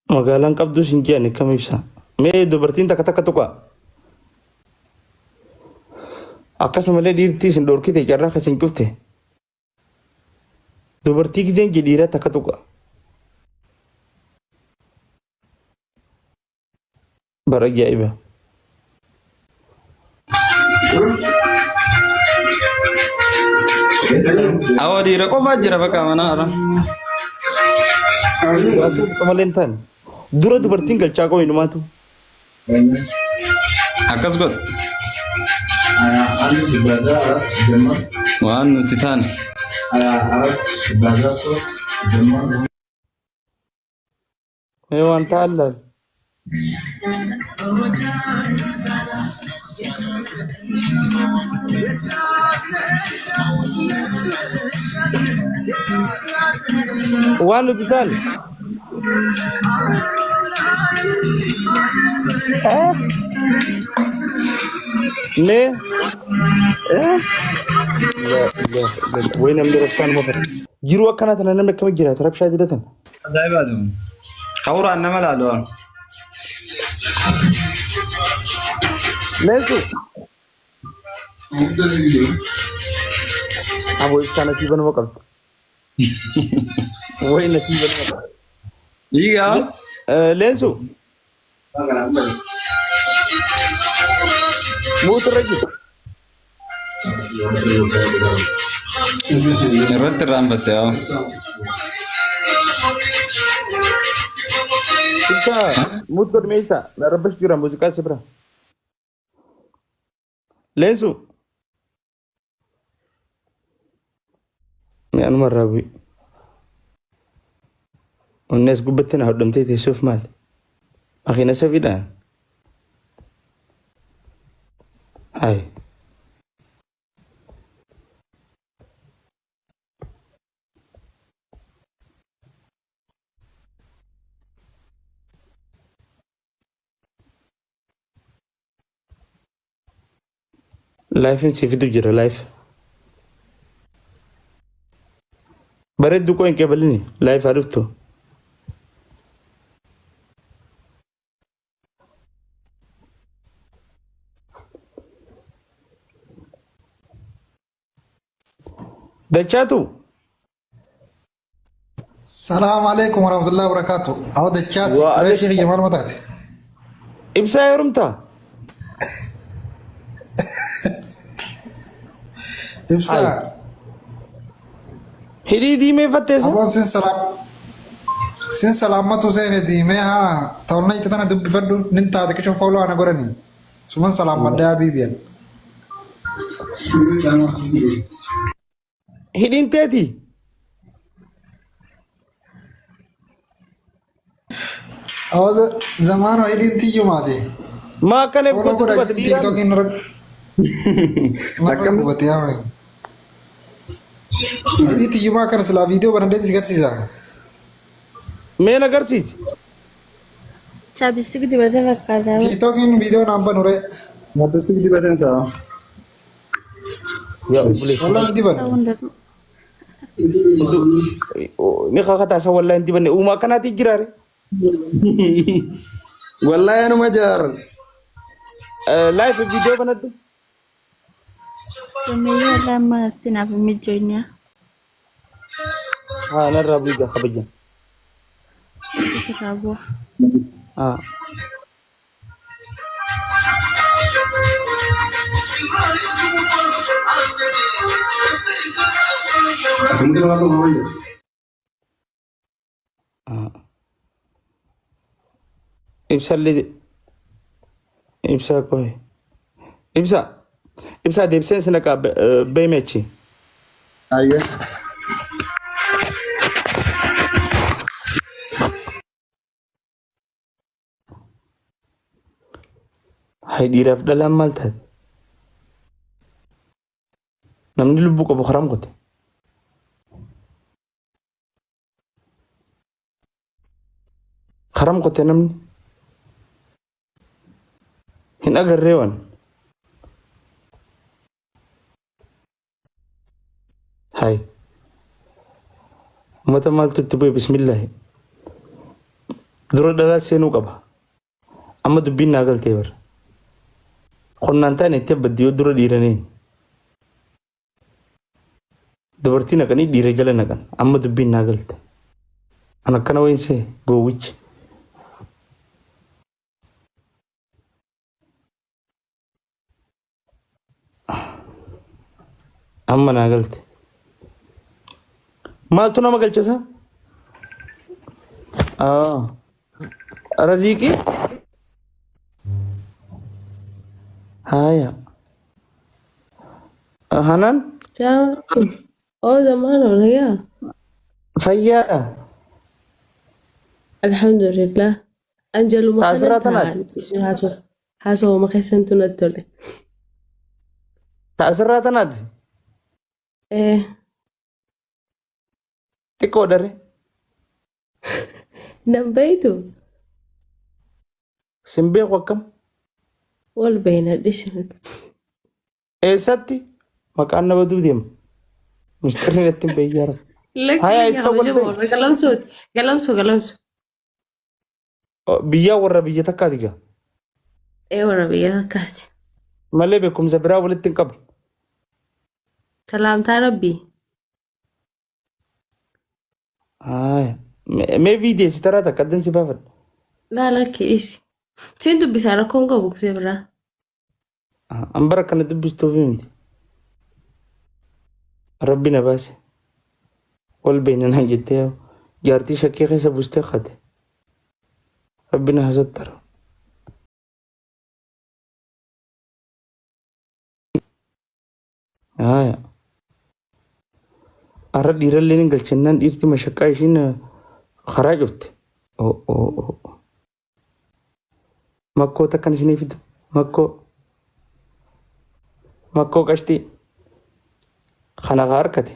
Magaalaan qabdus hin je'ani akkam ibsa. Mee dubartiin takka takka tuqaa. Akkasumallee dhiirtii isin dhorkite carraa kan isin cufte. Dubartii gizeen je dhiiraa takka tuqa. Bara ajaa'iba. Awwa dhiira qofaa jira bakka mana hara. Waasuun malee hin taane. Dura dubartiin galchaa qabu inumaatu. Akkas godhu. Waan nuti taane. Mee waan ta'an laal. Waan nuti taane. Eh? Mee? Eh? La ilaha illallah. Way namni rabshaan mafata. Jiruu akkanaa tana namni akkamitti jiraata rabshaa jira tana. Ajaa'ibaati kun. Kawuraan nama laalu haa. Leensu. Aboo ibsaa nasiiba nama qabdi. Way nasiiba nama qabdi. Dhiigaa. Leensu. Muutu irra jiru. Irratti irraanfatte haa. Ibsaa muut godhame ibsaa. Rabbash jira muuziqaa si bira. Leensu. Mee anuma irraa bu'i. Onnee as gubbatti na hodhamtee teessuuf maali? Makiina safiidhaan. Hayi. Laayifin si fidu jira laayif. Bareeddu koo hin qeebalini laayif haa dhuftu. Dachaatu. Salaam alaikum warahmatullahi wabarakatuh. Awo dachaasi Wa reeshii alaikum. kiyya maal mataate? Ibsaa heerumtaa? Ibsaa Hidhii diimeeffatteessa? aboon sin salaam sin salaammatu seene diimee haa ta'onna itti tana dubbifadhu nin taate qisho fooloo ana godhanii suman salaammadhee habiibiyan. Hidhiin teeti? Awo zamaano hidhiin tiyyumaati. Maa akkana Fooloo gooti godha dubbata dhiiraan? tiiktookiin narra narra Akkam? qubate haa. Hidhii tiyyumaa kana silaa viidiyoo banadhee si garsiisa. Mee na agarsiisi. Chapstick dibatee fakkaata. Tiiktookiin viidiyoo naan banu ree. Chapstick dibateen isaa. Yaa obboleessa. Wallah hin dibanne. Ta'uu hin danda'u. Ni kakataa isa wallahi hin dibanne. Uumaa akkanaati jiraare. Wallahi anuma jaar. Live video banadhu. Sumayyaa irraa amma itti naaf hin mijoofne. Haa narraa bu'ii kabajan. Isirraa bu'a. Haa. Ibsallee ibsaa qohe. Ibsa ibsaa deebiseen si naqaa beeme achi. Ayyee. Hay dhiiraaf dhalaan maal taate? Namni lubbuu qabu haram qote. Haram qote namni. Hin agarree waan. Hay. Ummata maaltu itti bu'e bismillaahi. Dura dhalaa seenuu qaba. Amma dubbiin naa galtee bara. Qonnaan taane itti abbaddi yoo dura dhiiraneen. Dubartii naqanii dhiira jala naqan. Amma dubbiin naa galte. An akkana wayin see gowwichi. Amma naa galte. Maaltu nama galchisa? Ah. Raziiqii? Haaya. Hanaan? Salaam alaikum. Oh, zamano nagaa. Fayyaadha. Alhamdulillah. Anjaluma kanan Taasiraa tanaati. taa'an isin haasoo haasawuma keessantu natti tole. Taasirraa tanaati. Eh, Xiqqoo dare. nan beeytu Sin beeku akkam? wal beeyna dhisin. Eessatti? Maqaan na baduu deema. Misxirri natti hin beeyyaara. Lakki Haya biyya eessa wal kabajamoo beeyna? warra galamsooti. Galamsoo galamso. Biyyaa warra biyya takkaati gaa. Ee warra biyya takkaati. Malee beekumsa biraa walitti hin qabu. Salaamtaa rabbii. Haya. Mee viidiyoo si taraa takka addan si baafadha. Laa lakki dhiisi. Siin dubbisaa rakkoon qabu gisee biraa. An bara kana dubbistuuf miti. Rabbi na baase. Wal beeyna naan jettee jaartii shakkii keessa buustee kate. Rabbi na hasattara. Haaya. Har'a dhiirallee ni galchennaan dhiirti mashaqqaa ishiin karaa cufte. Oh oh oh. Makkoo takkan isinii fidu. Makkoo. Makkoo qashtii. Kana kaa harkate.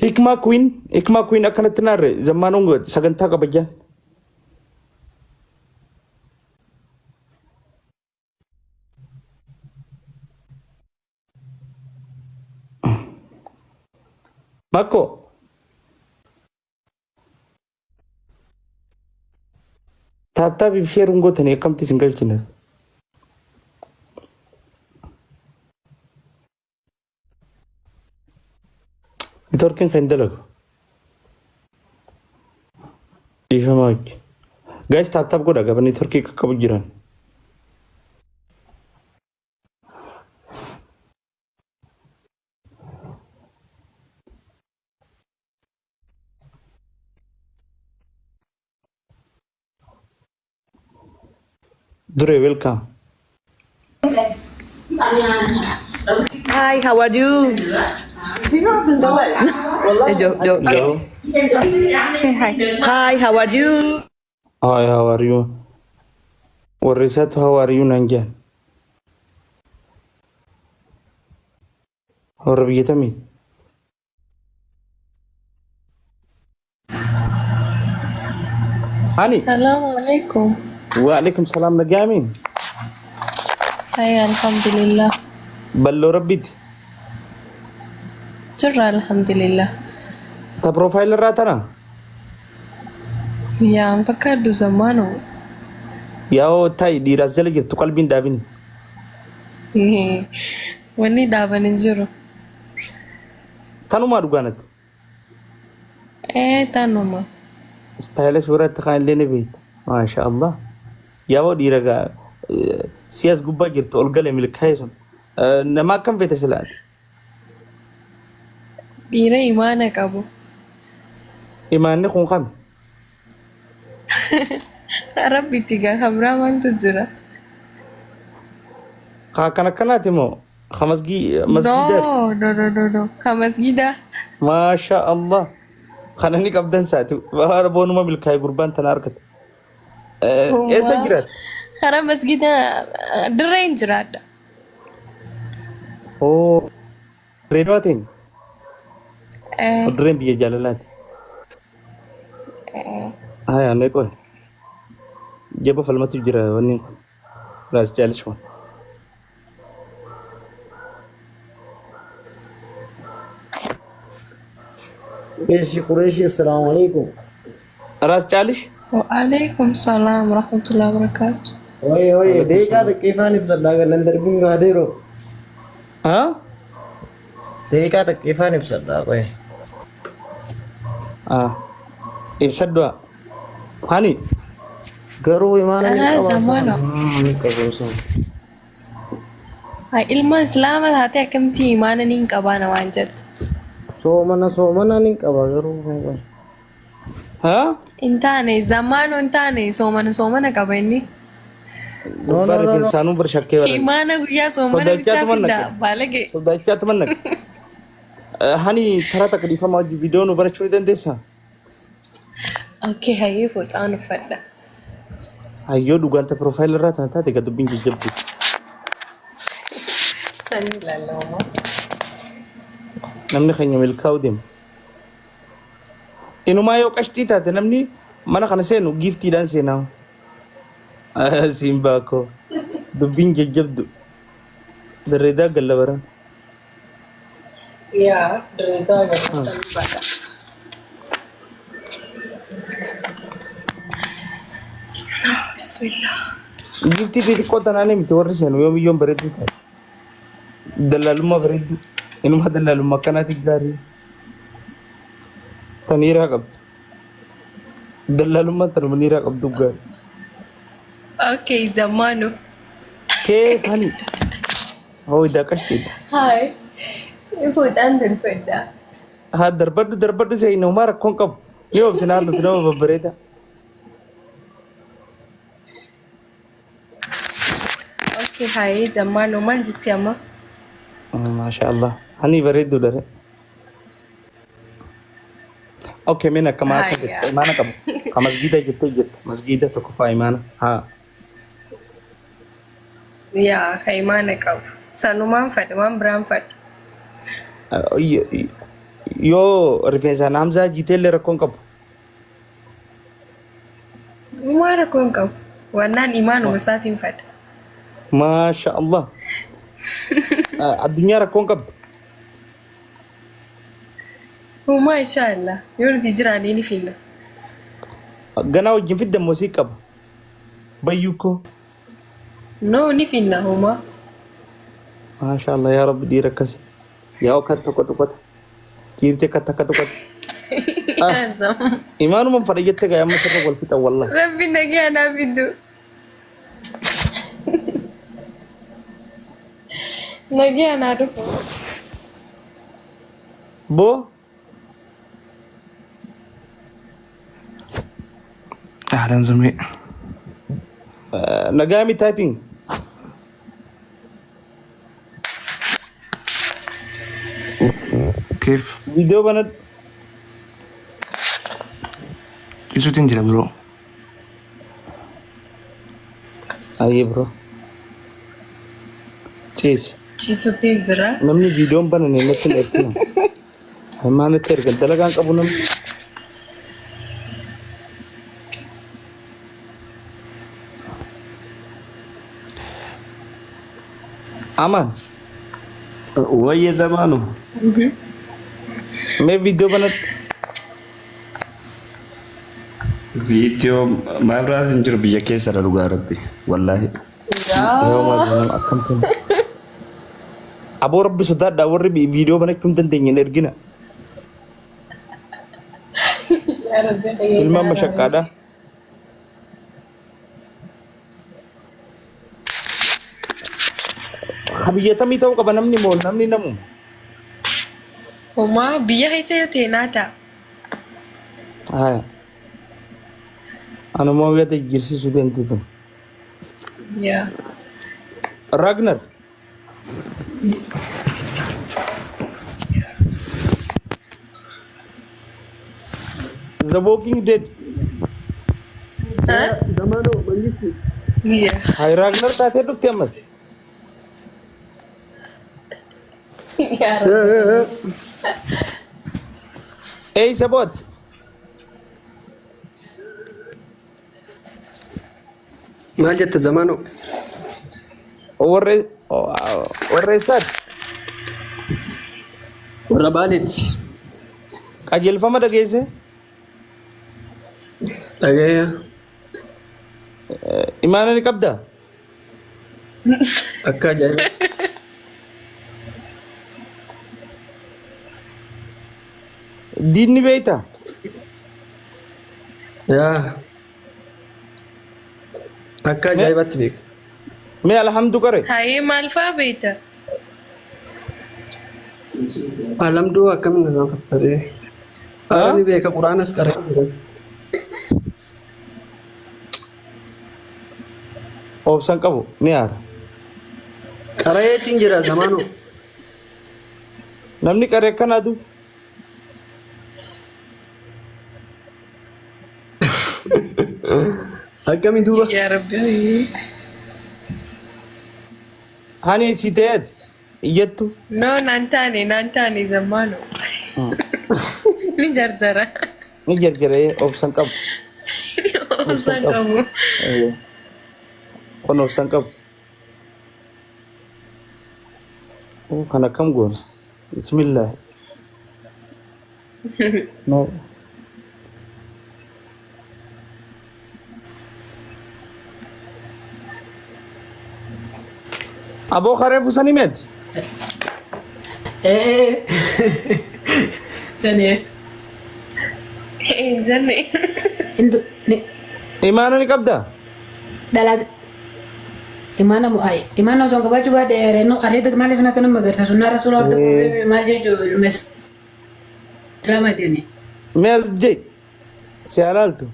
Hikmaa Queen, Hikmaa Queen akkanatti naarre zammaanoon sagantaa kabajaan. Makkoo. Taaptaap fi sheeruun gootanii akkamtti isin galchina? Networkiin kan dalagu. Dhiifama wajji. Guys tap tap godha gaba networkii qaqqabu jiran. Dure welcome. Hi, how are you? Yo, yo, Yo. Say hi. Hi, how are you? Hi, how are you? Warri isaatu how are you naan jedhan. Warra biyya tamii? Hani. Salaamu alaikum. Waalaikum salaam nagaamiin. Fayya alhamdulillah. Balloo rabbiiti. Jirra alhamdulillah. Ta profile irraa tana? Yaa an fakkaadhu zammaanoo. Yaa'oo taa'i dhiiraas jala jirtu qalbiin dhaabini. Wanni dhaaban hin jiru. Tanumaa dhugaanatti. Ee tanuma. Istaayila suuraa itti kaan illee ni beekta. Maasha Allah. Yaa'oo dhiira gaa si as gubbaa jirtu ol gale milkaa'e sun. Nama akkam feete silaati? Dhiira imaana qabu. Imaanni kun kami? Rabbitti gaa kan biraa maaltu jira? Ka akkan akkanaati moo? Ka masgii masgiidaati? No, no, no, no, no. Ka masgiidaa. Maasha Allah. Kana ni qabdan saati. Baara boonuma milkaa'e gurbaan tana argate. Eessa Waa. jiraata? Karaa masgiida dirreen jiraadha. Oo. Dirree teenya. Eh, Dirreen biyya jaalalaati. eh. Haya mee qoy. Jaba falmatu jira wanni kun. Raas jaalish kun. Qureeshi Qureeshi assalaamu alaikum. Raas caalish. Waalaikum salaam warahmatullahi wabarakatuh. Oye oye deeqaa xiqqeeffaan ibsadhaa galan darbiin gaadeero. Haa? Deeqaa xiqqeeffaan ibsadhaa qoye. Ah. Ibsadhu. Hani. Garuu imaana ni Ah, qabaa zamano. ni qabu sun. Hai, ilma islaama taate akkamitti imaana ni hin qabaana waan jettu. Soomana soomana ni qaba garuu. Haa? Hin taane zamaanoo hin taane soomana soomana qaba inni. No no Gubbaa no no. rifeensaanuu bar shakkee baran. Imaana guyyaa soomana Sodaachaa bichaa tuman fidda naqe. baalage. Sodaachaa tuman naqe. Hani taraa takka dhiifama hojii viidiyoo nu barachuu ni dandeessaa? Okay, hayyee fooxaan uffadha. Hayyoo dhugaanta piroofaayil irraa tana taate egaa dubbiin jajjabdu. San ilaalama. Namni keenya milkaa'uu deema. Inumaa yoo qashxii taate namni mana kana seenu giiftiidhaan seenaa. Siin baakoo dubbiin jajjabdu. Darreedaa galla baran. Yaa dirreedaa galla san bada. Bismillah. Giiftii xixiqqoo tanaan miti warri seenu yoo biyyoon bareedduu taate. Dallaalummaa bareedduu. Inumaa dallaalummaa akkanaati gaarii. Tan hiiraa qabdu. Dallaalummaan tanuma niiraa qabdu gaarii. Okay, zamanu. Kee hani. Hoo idaa qashtiidha. Hi. Fooxaan tolfadha. Haa darbadhu darbadhu seeni homaa rakkoon qabu. Ni obsinaa nuti nama babbareeda. Okay, hi zamanu maal jetti amma? Maasha Allah. Hani bareedduu dha. Okay, min akka maal akka Hayya. jette imaana qabu. Ka masgiida jettee jirta. Masgiida tokkoffaa imaana. Haa. Yaa, ka imaana qabu. Sanumaan fadha, waan biraan fadha. Yoo rifeensaan Hamzaa jiteellee rakkoon qabu. Uumaa rakkoon qabu. Wannaan imaanuma isaatiin fadha. Maasha Allah. Addunyaa rakkoon qabdu. Uumaa inshaallah. Yoo nuti jiraannee ni finna. Ganaa wajjin fidda immoo sii qaba. Bayyuu koo. No ni finna uumaa. Maasha Allah yaa Rabbi dhiira akkasi. Yaa akka tokko tokkota. Dhiirti akka takka tokkotti. Imaanumaan fadha jette gaa amma sirra wal fixan wallahi. Rabbi nagaa naa fiddu. Nagaa naa dhufu. Boo. Ahlan Zamee. Nagaa mi typing. Keef Viidiyoo banadhu. ibsuutiin jira biroo. Ayyee bro. Ciisi. Ciisuutiin jira. Namni viidiyoon banane natti hin ergina. Maa natti ergan dalagaan qabu namni. Amaan. Wayye zamaanu. Mee viidiyoo banadhu. Viidiyoo maabiraat hin jiru biyya keessadha dhugaa rabbi. Wallaahi. Yoo maal nama akkam kun. Aboo rabbi sodaadhaa warri viidiyoo banachuu hin dandeenye hin ergina. Ilmaan mashaqqaadha. Ha biyya tamii ta'uu qaba namni moo namni namu. Homaa biyya keessa yoo ta'e naa ta'a. Haya. Anuma biyya ta'e jirsiisuu deemti tun. Yaa. Ragnar. The Walking Dead. Zamano mangisti. Yeah. Hay Ragnar taatee dhufte ammas. Yaa Rabbi. Eeysa bood. Maal jette Zamano? Warra warra eessaati? Warra Baaleeti. Qajeelfama dhageesse? Dhagaya. Imaana ni qabdaa? Akka ajaa'iba. Diinni beektaa? Yaa. Akka ajaa'ibaatti beeku. Mee alhamdu qare? Hayyee maal fa'aa beekta? Alamduu akkamiin na gaafattaree? Ani beeka quraanas qaree jira. Obsan qabu ni aara. Qareetiin jira zamaanoo. Namni qaree akkanaatu Akkamii duuba? Yaa Rabbi. Hani si ta'eeti iyyattu. No, naan taane naan taane zammaano. Ni jarjara. Ni jarjaree obsan qabu. Obsan qabu. Kun obsan qabu. Kan akkam goona? Bismillah. No. Aboo karee fusanii meeti? Ee. Sani. Hin jenne. Indu ni Imaana ni qabdaa? dhalaa imaana mu ay imaana osoo hin qabaachuu baadhe reenu areeda maaliif na kana magarsa sunnaa rasuula hordofuu maal jechuu ilma islaamaati Mee as jee si halaaltu.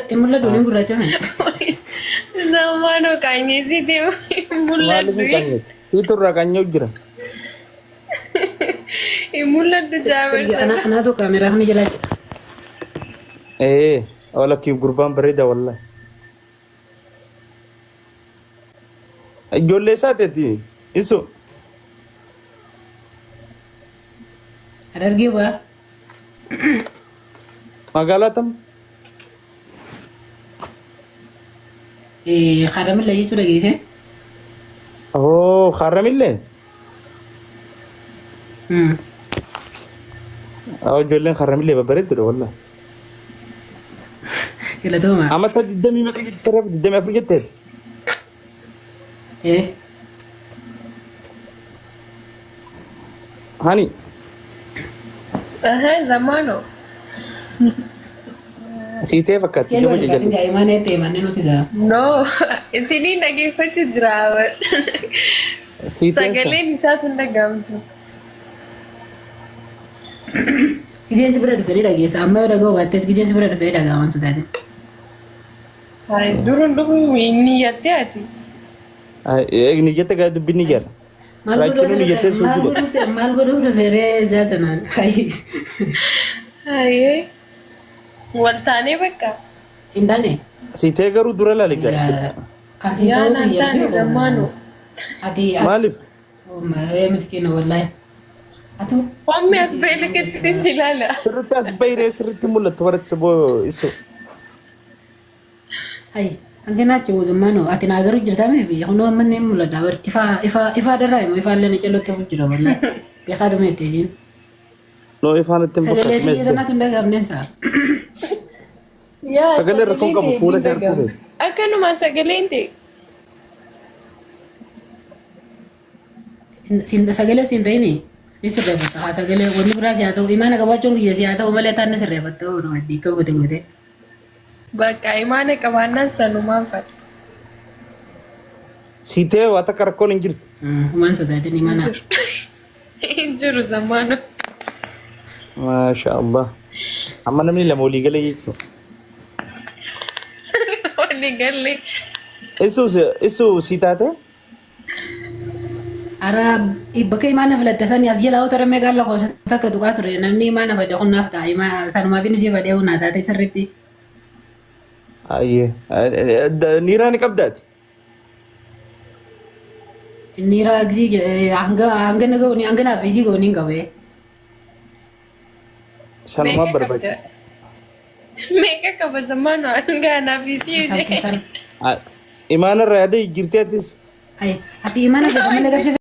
Hin mul'atu ni gurraacha mee? Zammaanoo qaanyeessite hin Maaliif mul'adhu. hin qaanyeessu? Siitu irraa qaanyoo jira. Hin mul'adhu jaabarsa. Anaatu kaameraa kana jalaa jira. Ee, lakkii gurbaan bareeda wallahi. Ijoollee isaa teeti isu. Harargee ba'aa. Magaalaa tam? Haramilla jechuu dhageesse. Oo, Haramillee? Ijoolleen Haramillee babbareeddudha wallahi. Galatooma. Amata 20 meeqa jetti sarara 24 jetteet? Ee. Hani Aha, zammaanoo. siitee fakkaatti Iskeel jaba wal jajjabeessa. gaatiin imaana itti himanne nuti gaa. No, isiniin dhageeffachuu jira. Siiteen sa. Sagaleen isaatu hin dhagahamtu. Gizeensi bira dhufee dhageessa. Amma yoo dhaga'u baattes gizeensi bira dhufee dhaga'a waan sodaatin. Hai, duruun dhufu inni yattee ati. Eegni jette gaa dubbinni jara. Maal godhuuf Raachuu ni jettee maal suutu godhuuf maal godhuuf dhufeeree zaatanaan. Hayyee. Wal taanee bakka. Siin taane. Siitee garuu dura laali gaa. Kan siin Yaa ta'uu naan biyya taane zammaanoo. Ati Maaliif? Maree miskiina wallaahi. Atu Hommi as beeliketti si ilaala. Sirriitti as bahiree sirriitti mul'attu baratti saboo isu. Hai hangina achi zammaanoo ati naa garuu jirtaa mee biyya kunoo amma inni mul'ata bar ifa ifa ifa darraa immoo ifaa illee na callootti hafu jira wallaahi. Beekaa dhuma itti isiin. No ifaan itti hin Sagalee fakkaatu. xiyya tanaatu hin dhagahamneen sa'a. Yaa Sagalee rakkoon qabu ta'e fuula hin isaa arguu dhagahamu. feeti. Akkanumaan sagaleen ta'e. Siin sagalee siin ta'ini si sirreeffatta haa sagalee wanni biraa si haa ta'u imaana qabaachuun kiyya si haa ta'u malee taanne sirreeffatta oolu maddii akka goote goote. Bakka imaana qabaannaan sanumaan fadha. Siitee waa takka rakkoon hin jirtu. Humaan sodaatin imaana. Hin jiru zammaanoo. Maasha Allah. Amma namni lama walii galee jechuudha. Walii galee. Isu isu si taate? Ara bakka imaana filatte sani as jala otara meeqa lakkoofsa takka tuqaa ture namni imaana fadhe kun naaf ta'a imaa sanumaaf inni si fadhee hunaa taate sirriitti. Ayyee. Niiraa ni qabdaati? Niiraa gisii hanga hanga na ga'u hanga naaf isii ga'u ni qabee. Sanumaaf Meeqa qabda? barbaachisa. Meeqa qaba zammaanoo hanga anaaf isii Isaan jedhe. keessan. Imaana irraa yaada jijjiirtee atis? Ati imaana fedhe malee qarshii